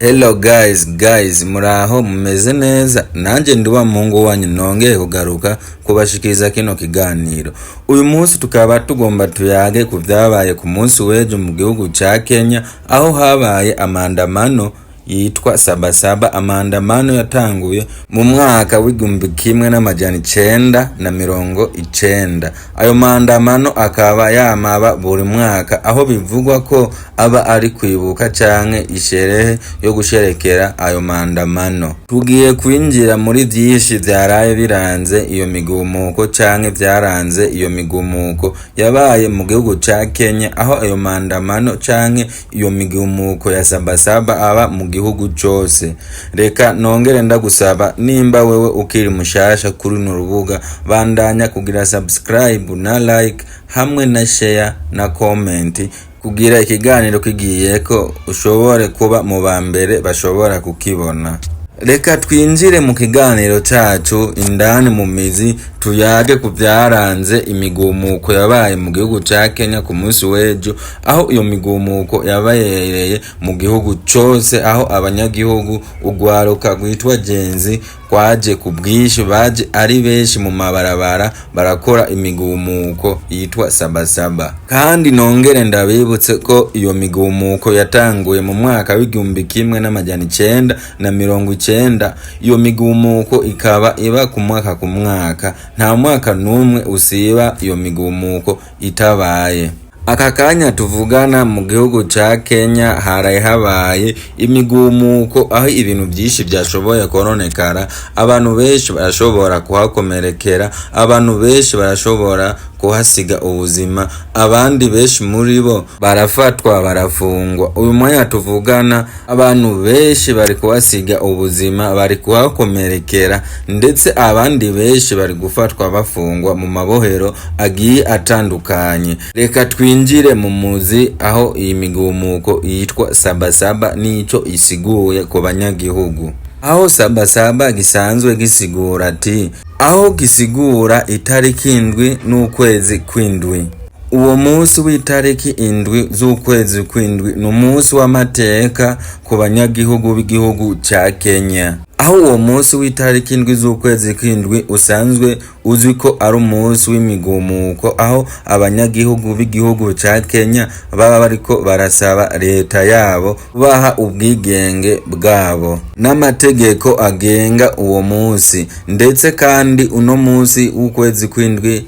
Hello guys, muraho, mumeze neza? Nanjye ndi wa muhungu wanyu, nongeye kugaruka kubashikiriza kino kiganiro. Uyu munsi tukaba tugomba tuyage ku vyabaye ku munsi w'ejo mu gihugu ca Kenya, aho habaye amandamano yitwa Sabasaba. Amandamano yatanguye mu mwaka w'1990. Ayo mandamano akaba yamaba buri mwaka, aho bivugwa ko aba ari kwibuka canke isherehe yo gusherekera ayo mandamano. Tugiye kwinjira muri vyinshi vyaraye biranze iyo migumuko canke vyaranze iyo migumuko yabaye mu gihugu ca Kenya, aho ayo mandamano canke iyo migumuko ya Sabasaba aba mu gihugu cose. Reka nongere ndagusaba, nimba wewe ukiri mushasha kuri runo rubuga, bandanya kugira subscribe na like hamwe na share na comment, kugira ikiganiro kigiyeko ushobore kuba mu ba mbere bashobora kukibona. Reka twinjire mu kiganiro cacu indani mu mizi, tuyage ku vyaranze imigumuko yabaye mu gihugu ca Kenya ku munsi w'ejo, aho iyo migumuko yabereye mu gihugu cose, aho abanyagihugu, urwaruka rwitwa Gen Z, rwaje ku bwinshi, baje ari benshi mu mabarabara, barakora imigumuko yitwa Sabasaba. Kandi nongere ndabibutse ko iyo migumuko yatanguye mu mwaka w'1990. Iyo migumuko ikaba iba ku mwaka ku mwaka, nta mwaka n'umwe usiba iyo migumuko itabaye. Aka kanya tuvugana, mu gihugu ca Kenya haraye habaye imigumuko, aho ibintu vyinshi vyashoboye kononekara, abantu benshi barashobora kuhakomerekera, abantu benshi barashobora kuhasiga ubuzima, abandi benshi muri bo barafatwa, barafungwa. Uyu mwanya tuvugana, abantu benshi bari kuhasiga ubuzima, bari kuhakomerekera, ndetse abandi benshi bari gufatwa bafungwa mu mabohero agiye atandukanye. Reka twinjire mu muzi aho iyi migumuko yitwa Sabasaba n'ico isiguye ku banyagihugu, aho Sabasaba gisanzwe gisigura ati, aho gisigura itariki 7 n'ukwezi kw'indwi. Uwo munsi w'itariki 7 z'ukwezi kw'indwi ni umunsi w'amateka ku banyagihugu b'igihugu ca Kenya, aho uwo munsi w'itariki 7 z'ukwezi kw'indwi usanzwe uzwi ko ari umunsi w'imigumuko, aho abanyagihugu b'igihugu ca Kenya baba bariko barasaba leta yabo kubaha ubwigenge bwabo n'amategeko agenga uwo munsi. Ndetse kandi uno munsi w'ukwezi kw'indwi,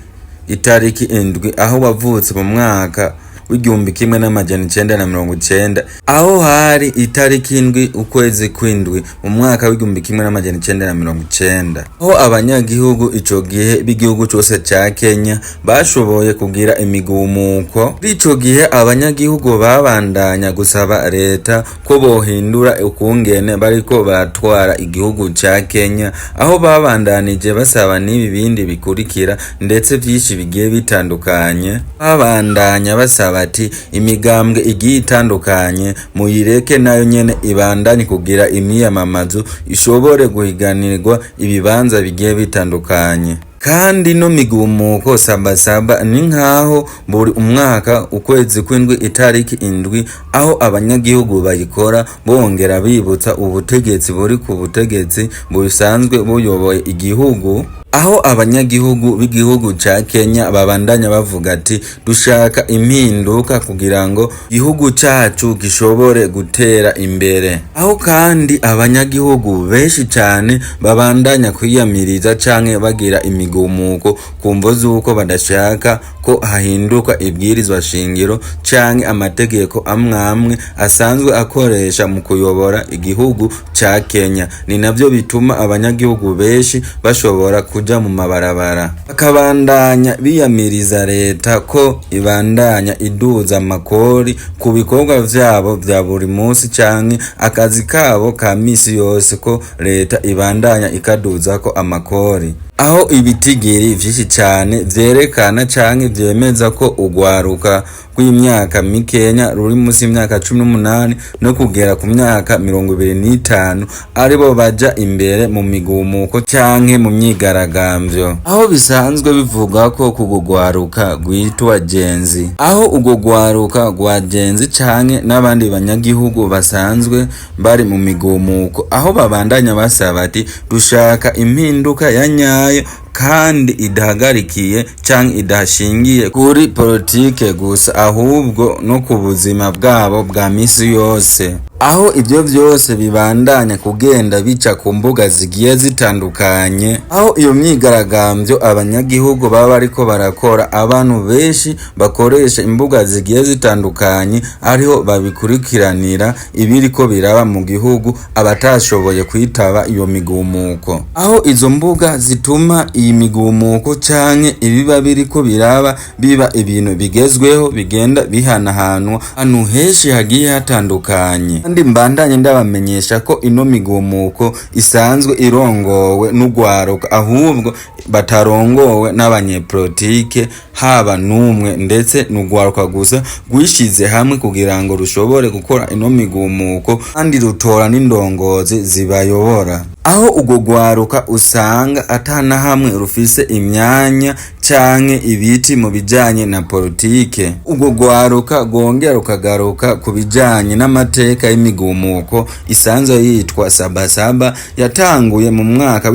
itariki 7, aho wavutse mu mwaka w'1990, aho hari itariki 7 ukwezi kw'indwi mu mwaka w'1990, aho abanyagihugu ico gihe b'igihugu cose ca Kenya bashoboye kugira imigumuko. Muri ico gihe abanyagihugu babandanya gusaba leta ko bohindura ukungene bariko baratwara igihugu ca Kenya, aho babandanije basaba n'ibi bindi bikurikira, ndetse vyinshi bigiye bitandukanye. Babandanya basaba ati: "Imigambwe igiye itandukanye muyireke nayo nyene ibandanye kugira imyiyamamazo, ishobore guhiganirwa ibibanza bigiye bitandukanye." Kandi no migumuko Sabasaba ni nkaho buri umwaka ukwezi kw'indwi itariki 7, aho abanyagihugu bayikora bongera bibutsa ubutegetsi buri ku butegetsi busanzwe buyoboye igihugu, aho abanyagihugu b'igihugu ca Kenya babandanya bavuga ati: "Dushaka impinduka kugira ngo igihugu cacu gishobore gutera imbere." Aho kandi abanyagihugu benshi cane babandanya kwiyamiriza canke bagira imigumuko ku mvo z'uko badashaka ko hahinduka ibwirizwa shingiro canke amategeko amwamwe asanzwe akoresha mu kuyobora igihugu ca Kenya. Ni navyo bituma abanyagihugu benshi bashobora kuja mu mabarabara, bakabandanya biyamiriza leta ko ibandanya iduza amakori ku bikorwa vyabo vya buri munsi canke akazi kabo ka misi yose, ko leta ibandanya ikaduzako amakori. Aho ibitigiri vyinshi cane vyerekana canke vyemeza ko urwaruka rw'imyaka mikenya ruri musi y'imyaka 18 no kugera ku myaka 25 aribo baja imbere mu migumuko canke mu myigaragambyo, aho bisanzwe bivuga ko kugugwaruka rwitwa Gen Z, aho urwo rwaruka rwa Gen Z canke n'abandi banyagihugu basanzwe bari mu migumuko, aho babandanya basaba ati dushaka impinduka ya nyayo kandi idahagarikiye canke idashingiye kuri politike gusa, ahubwo no ku buzima bwabo bwa misi yose. Aho ivyo vyose bibandanya kugenda bica ku mbuga zigiye zitandukanye, aho iyo myigaragambyo abanyagihugu baba bariko barakora, abantu benshi bakoresha imbuga zigiye zitandukanye ariho babikurikiranira ibiriko biraba mu gihugu, abatashoboye kwitaba iyo migumuko. Aho izo mbuga zituma iyi migumuko canke ibiba biriko biraba biba ibintu bigezweho, bigenda bihanahanwa ahantu henshi hagiye hatandukanye. Kandi mbandanye ndabamenyesha ko ino migumuko isanzwe irongowe n'urwaruka, ahubwo batarongowe n'abanyepolitike haba n'umwe, ndetse n'urwaruka gusa rwishize hamwe kugira ngo rushobore gukora ino migumuko, kandi rutora n'indongozi zibayobora. Aho urwo rwaruka usanga atana hamwe rufise imyanya canke ibiti mu bijanye na politike. Urwo rwaruka rwongera rukagaruka ku bijanye n'amateka y'imigumuko isanzwe yitwa Sabasaba, yatanguye mu mwaka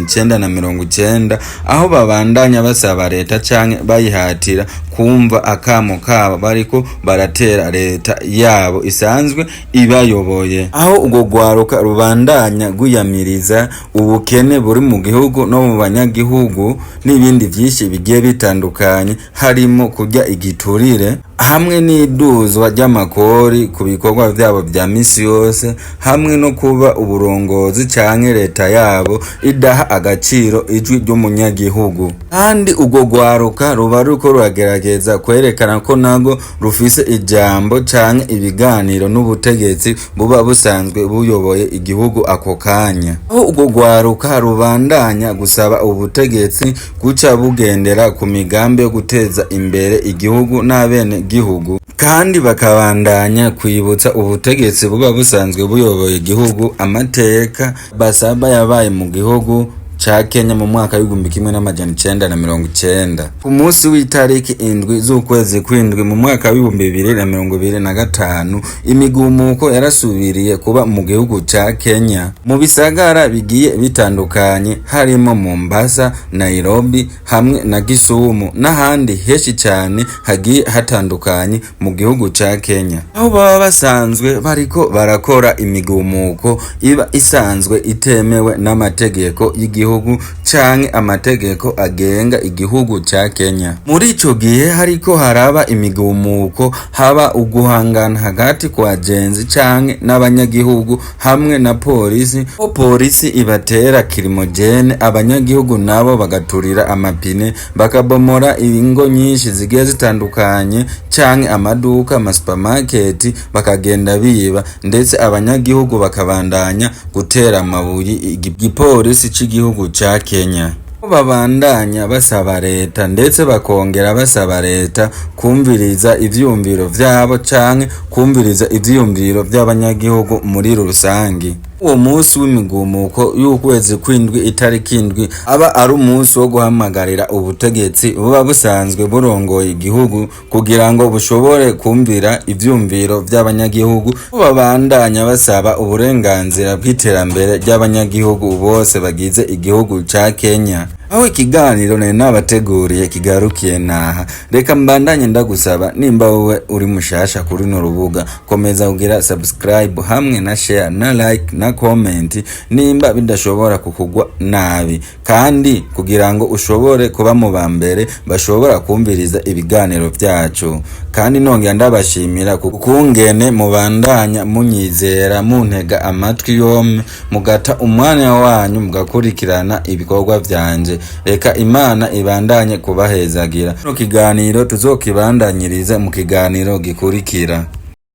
w'1990, aho babandanya basaba leta canke bayihatira kumva akamo kabo bariko baratera leta yabo isanzwe ibayoboye. Aho urwo rwaruka rubandanya rwiyamiriza ubukene buri mu gihugu no mu banyagihugu n'ibindi vyinshi bigiye bitandukanye, harimo kurya igiturire hamwe n'iduzwa ry'amakori ku bikorwa vyabo vya misi yose, hamwe no kuba uburongozi canke leta yabo idaha agaciro ijwi ry'umunyagihugu. Kandi urwo rwaruka ruba ruriko ruragerageza kwerekana ko narwo rufise ijambo canke ibiganiro n'ubutegetsi buba busanzwe buyoboye igihugu ako kanya. Aho urwo rwaruka rubandanya gusaba ubutegetsi guca bugendera ku migambi yo guteza imbere igihugu n'abene gihugu, kandi bakabandanya kwibutsa ubutegetsi buba busanzwe buyoboye igihugu amateka basaba yabaye mu gihugu ca Kenya mu mwaka w'1990. Ku munsi w'itariki 7 z'ukwezi kw'indwi mu mwaka w'2025, imigumuko yarasubiriye kuba mu gihugu ca Kenya mu bisagara bigiye bitandukanye, harimo Mombasa, Nairobi hamwe na Kisumu n'ahandi henshi cane hagiye hatandukanye mu gihugu ca Kenya, aho baba basanzwe bariko barakora imigumuko iba isanzwe itemewe n'amategeko y'igihugu canke amategeko agenga igihugu ca Kenya. Muri ico gihe hariko haraba imigumuko, haba uguhangana hagati kwa Gen Z canke n'abanyagihugu hamwe na polisi, aho polisi ibatera kirimogene, abanyagihugu nabo bagaturira amapine, bakabomora ingo nyinshi zigiye zitandukanye canke amaduka, amasupamaketi, bakagenda biba, ndetse abanyagihugu bakabandanya gutera amabuye igipolisi c'igihugu ca Kenya. Babandanya basaba leta, ndetse bakongera basaba leta kumviriza ivyiyumviro vyabo canke kumviriza ivyiyumviro vy'abanyagihugu muri rusangi. Uwo munsi w'imigumuko y'ukwezi kw'indwi itariki 7 aba ari umunsi wo guhamagarira ubutegetsi buba busanzwe burongoye igihugu kugira ngo bushobore kumvira ivyumviro vy'abanyagihugu. Babandanya basaba uburenganzira bw'iterambere ry'abanyagihugu bose bagize igihugu ca Kenya. Aho ikiganiro nari nabateguriye kigarukiye naha, reka mbandanye ndagusaba, nimba wowe uri mushasha kuri runo rubuga, komeza kugira subscribe hamwe na share na like na comment nimba bidashobora kukugwa nabi, kandi kugira ngo ushobore kuba mu ba mbere bashobora kumviriza ibiganiro vyacu. Kandi nongera ndabashimira kukungene mubandanya munyizera, muntega amatwi yomwe, mugata umwanya wanyu mugakurikirana ibikorwa vyanje. Reka Imana ibandanye kubahezagira. Kino kiganiro tuzokibandanyirize mu kiganiro gikurikira.